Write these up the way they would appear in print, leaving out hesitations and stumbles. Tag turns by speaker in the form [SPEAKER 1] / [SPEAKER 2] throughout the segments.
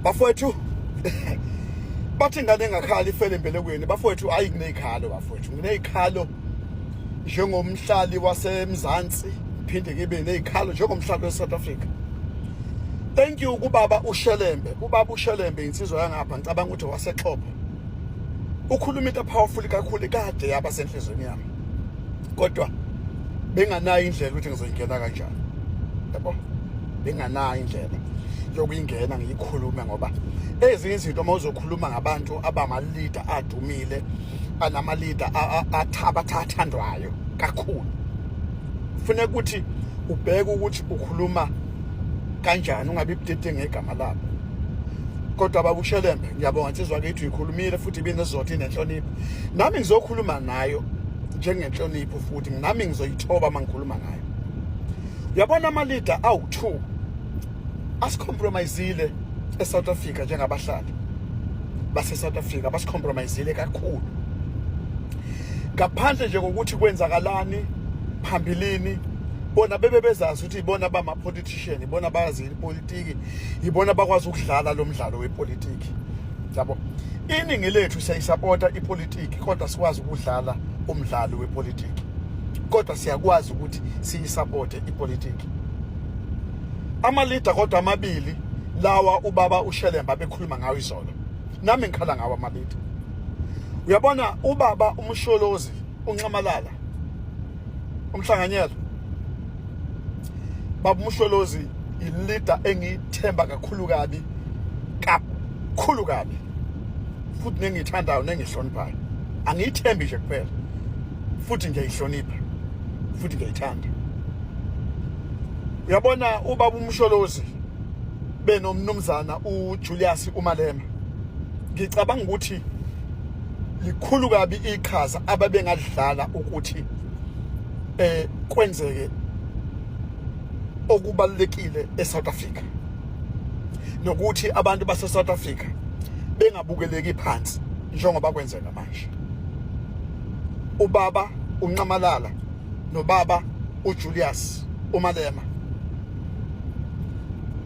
[SPEAKER 1] Bafowethu, bathi ingane engakhali ifele embelekweni. Bafowethu, hayi, nginezikhalo bafowethu, nginezikhalo njengomhlali waseMzansi, ngiphinde ngibe nezikhalo njengomhlali we-South Africa. Thank you kubaba uShelembe. Ubaba uShelembe insizwa yangapha, ngicabanga ukuthi waseXhobo. Ukhuluma into powerful kakhulu kade yaba senhlizweni yami, kodwa benganayo indlela ukuthi ngizoyingena kanjani, yabo, benganayo indlela yokuyingena ngiyikhulume, ngoba ezinye izinto uma uzokhuluma ngabantu abama-leader adumile, anama-leader abathathandwayo kakhulu, kufuneka ukuthi ubheke ukuthi ukhuluma kanjani, ungabi budedengu ngegama labo. Kodwa baba uShelembe, ngiyabonga insizwa kithi, uyikhulumile futhi ibinezotho, inenhlonipho. Nami ngizokhuluma nayo njengenhlonipho futhi nami ngizoyithoba uma ngikhuluma ngayo. Uyabona, ama-leader awu-2 asicompromisile eSouth Africa njengabahlali base-South Africa, basicompromisile kakhulu. Ngaphandle nje kokuthi kwenzakalani phambilini, bona bebe bezazi ukuthi ibona bama-politician, ibona bazi ipolitiki, ibona bakwazi ukudlala lo mdlalo wepolitiki, yabo. Iningi lethu siyayisapota ipolitiki, kodwa sikwazi ukudlala umdlalo wepolitiki, kodwa siyakwazi ukuthi siyisapote ipolitiki. Ama-leader kodwa amabili lawa ubaba uShelemba bekhuluma ngawo izolo, nami ngikhala ngawo ama-leader. Uyabona, ubaba uMsholozi, uNxamalala, umhlanganyelo, baba uMsholozi i-leader engiyithemba kakhulu kabi, kakhulu kabi, futhi nengiyithandayo nengihloniphayo. Angiyithembi nje kuphela, futhi ngiyayihlonipha futhi ngiyayithanda. Uyabona, ubaba uMsholozi benomnumzana uJulius uMalema, ngicabanga ukuthi likhulu kabi iqhaza ababengadlala ukuthi kwenzeke okubalulekile eSouth Africa, nokuthi abantu base South Africa bengabukeleki phansi njengoba kwenzeka manje. Ubaba uNxamalala nobaba uJulius uMalema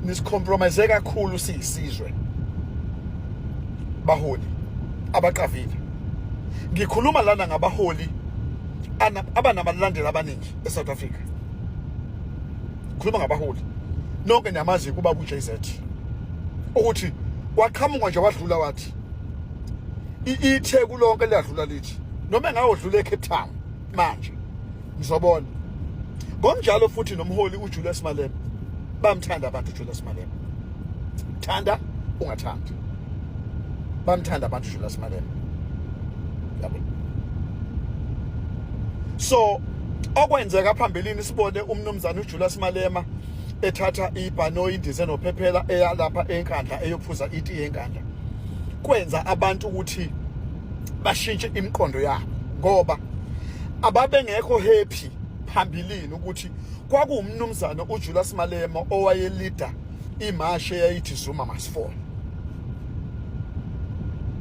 [SPEAKER 1] nisicompromise kakhulu siyisizwe, baholi abaqavile. Ngikhuluma lana ngabaholi abanabalandeli abaningi eSouth Africa. Khuluma ngabaholi, nonke niyamazi kuba uJZ ukuthi waqhamuka nje wadlula, wathi iTheku lonke liyadlula, lithi noma engawodlula eCape Town manje ngizobona. Ngokunjalo futhi nomholi uJulius Malema, bamthanda abantu uJulius Malema, thanda ungathandi, bamthanda abantu uJulius Malema, yabo. So okwenzeka phambilini, sibone umnumzana uJulius Malema ethatha ibhanoyi, indize nophephela, eya lapha eNkandla eyophuza iti yeNkandla, kwenza abantu ukuthi bashintshe imiqondo yabo, ngoba ababengekho happy phambilini ukuthi kwakuwumnumzana uJulius Malema owayelida imashe eyayithi "Zuma must fall".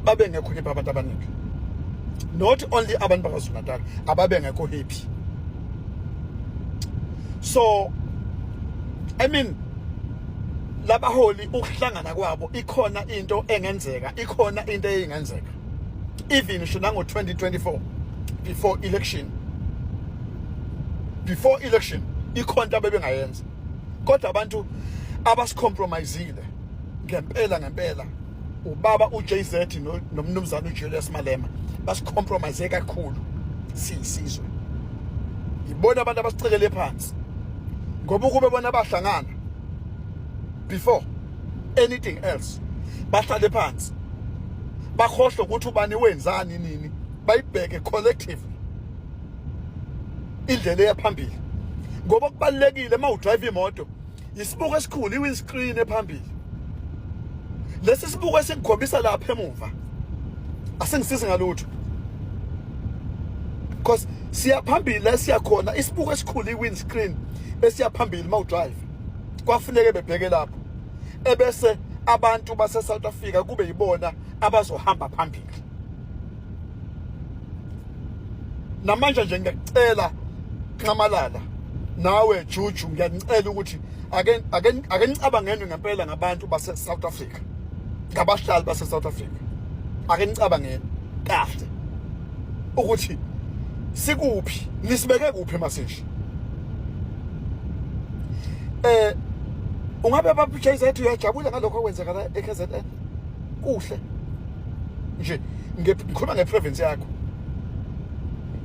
[SPEAKER 1] Babengekho happy abantu abaningi, not only abantu bakwaZulu Natal ababengekho happy. So I mean, labaholi ukuhlangana kwabo, ikhona into engenzeka, ikhona into eyingenzeka even ngisho nango 2024 before election, before election ikhona into abebengayenza. Kodwa abantu abasicompromisile ngempela ngempela ubaba uJZ nomnumzana uJulius Malema. Basicompromise kakhulu siyisizwe, ibona abantu abasicekele phansi, ngoba ukube bona bahlangana before anything else, bahlale phansi, bakhohlwe ukuthi ubani wenzani nini, bayibheke collectively indlela eya phambili, ngoba kubalulekile uma udrive imoto isibuko esikhulu, i-windscreen ephambili. Lesi sibuko esikukhombisa lapha emuva asingisizi ngalutho, because siya phambili la siya khona. Isibuko esikhulu, i-windscreen esiya phambili uma udrive, kwafuneke bebheke lapho, ebese abantu base South Africa kube yibona abazohamba phambili. Namanje nje ngiyakucela Nxamalala, nawe Juju, ngiyanicela ukuthi ake nicabangeni ngempela ngabantu base South Africa. Ngabahlali base South Africa, ake nicabangeni kahle ukuthi sikuphi, nisibeke kuphi masinje. Ungabe baba JZ uyajabula ngalokho okwenzeka la eKZN? Kuhle nje, ngikhuluma ngeprovince yakho.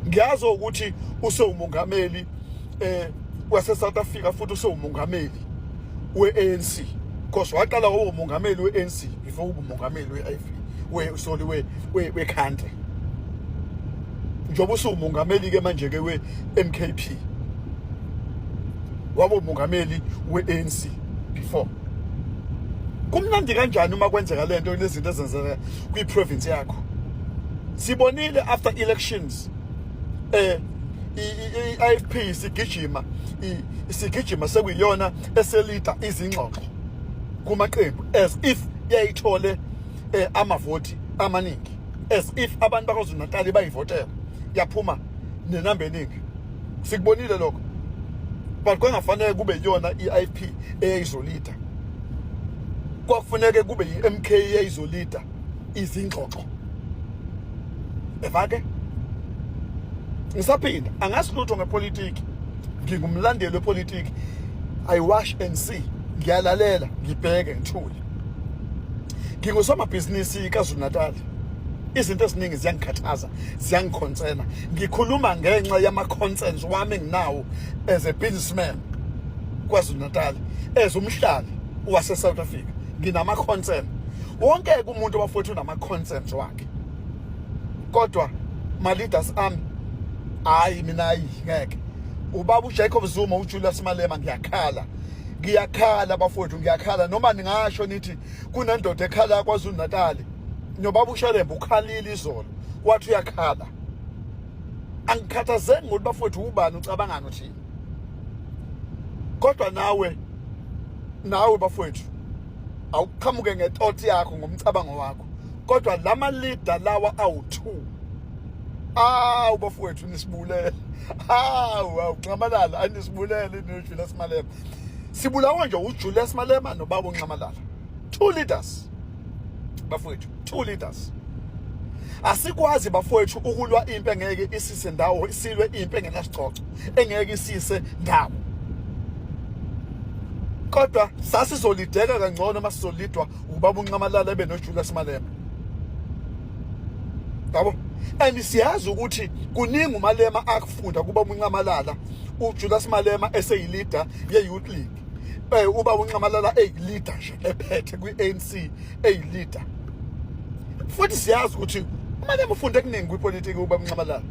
[SPEAKER 1] Ngiyazi ukuthi usewumongameli wase South Africa, futhi usewumongameli we-ANC, because waqala wawumongameli we-ANC before ube umongameli we-IFP, we sorry, we country. Njengoba usuwumongameli ke manje ke we-MKP, waba umongameli we-ANC before. Kumnandi kanjani uma kwenzeka lento, lezinto ezenzeka kwi-province yakho? Sibonile after elections i-IFP isigijima sekuyiyona eseleada izingxoxo kumaqembu, as if yayithole amavoti amaningi, as if abantu baKwaZulu Natal bayivotela, yaphuma nenamba eningi. Sikubonile lokho, but kwangafanele kube iyona i-IFP eyayizoleada, kwakufuneke kube i-MK eyayizoleada izingxoxo. Evake ngisaphinda, angasilutho ngepolitiki, ngingumlandeli wepolitiki. I watch and see, ngiyalalela, ngibheke, ngithule. Ngingusomabhizinisi KwaZulu Natal. Izinto eziningi ziyangikhathaza, ziyangiconcerna. Ngikhuluma ngenxa yama-concerns wami enginawo as a businessman KwaZulu Natal, as umhlali wase South Africa. Nginama-concern. Wonke umuntu, bafowethu, unama-concerns wakhe, kodwa ma-leaders ami, hayi, mina hayi, ngeke. Ubaba uJacob Zuma, uJulius Malema, ngiyakhala, ngiyakhala bafowethu, ngiyakhala. Noma ningasho nithi kunendoda ekhala KwaZulu Natal, nobaba uShelembe ukhalile izolo, wathi uyakhala. Angikhathazeki ngokuthi, bafowethu, ubani ucabangani, uthini, kodwa nawe bafowethu, awuqhamuke ngethought yakho, ngomcabango wakho. Kodwa lama leader lawa awu2, awu bafowethu, nisibulele. Hawu, awu Nxamalala, anisibulele noJulius Malema. Sibulawa nje uJulius Malema nobaba uNxamalala, two leaders bafowethu, two leaders. Asikwazi bafowethu ukulwa impi engeke isise ndawo, isilwe impi engenasicoco, engeke isise ndawo. Kodwa sasizoleadeka kangcono uma sizoleadwa ubaba uNxamalala ebe noJulius Malema, yabo. And siyazi ukuthi kuningi uMalema akufunda kuba uNxamalala. uJulius Malema eseyileader ye-Youth League, ubaba uNxamalala eyileader nje ephethe kwi-ANC, eyileader futhi. Siyazi ukuthi uMalema ufunde kuningi kwipolitiki ubaba uNxamalala.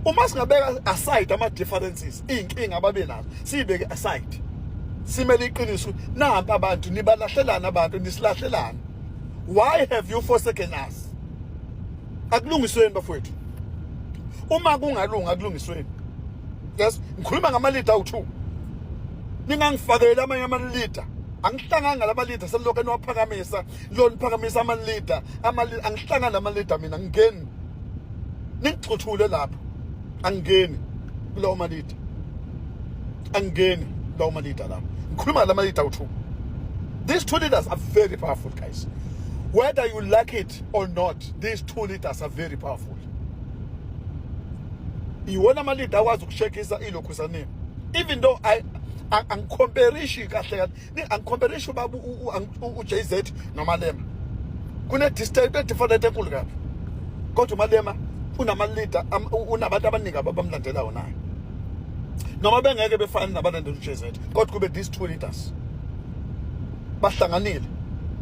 [SPEAKER 1] Uma singabeka aside ama differences, iy'nkinga ababe nazo, siyibeke aside, simele iqiniso, nampa abantu nibalahlelana, abantu nisilahlelana. Why have you forsaken us? Akulungisweni bafowethu. Uma kungalunga, akulungisweni. Yes, ngikhuluma ngama-leader awu-2, ningangifakeli amanye ama-leader. Angihlanganga lama-leader selilokhu eniwaphakamisa, lo niphakamisa ama-leader, angihlangani lama-leader mina, ngingeni ningixhuthule lapho. Angingeni kulawo ma-leader, angingeni kulawo ma-leader lapho. Ngikhuluma lama-leader awu-2. These two leaders are very powerful, guys, whether you like it or not. These two leaders are very powerful. Iwona ama-leader akwazi ukushekisa ilokhusaneni, even though I angicomparishi kahle kahle, angicomparishi ubaba u-JZ noMalema. Kune-distance different enkulu kabi, kodwa uMalema unama-leader, unabantu abaningi abamlandelayo naye, noma bengeke befane nabalandela u-JZ, kodwa kube these two leaders bahlanganile,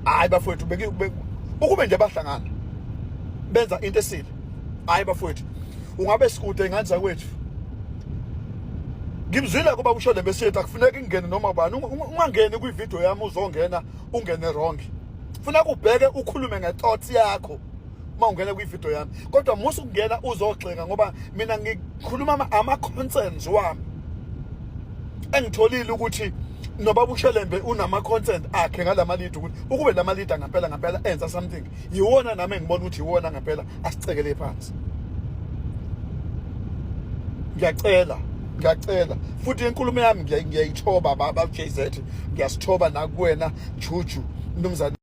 [SPEAKER 1] hayi bafowethu, ukube nje bahlangana benza into esile, hayi bafowethu, ungabe sikude ingane zakwethu. Ngimzwile kuba usho besithi akufuneka ingene noma ubani. Ungangeni kwivideo yami, uzongena ungene wrong. Funeka ubheke, ukhulume ngethoughts yakho uma ungena kwivideo yami, kodwa musa ukungena uzogxeka, ngoba mina ngikhuluma ama-concerns wami engitholile ukuthi nobaba uShelembe unama-concern akhe ngalama-leader, ukuthi ukube lama-leader ngampela ngampela enza something, yiwona nami engibona ukuthi yiwona ngempela asicekele phansi. Ngiyacela, ngiyacela futhi, inkulumo yami ngiyayithoba, baba JZ, ngiyasithoba nakuwena Juju, mnumzane.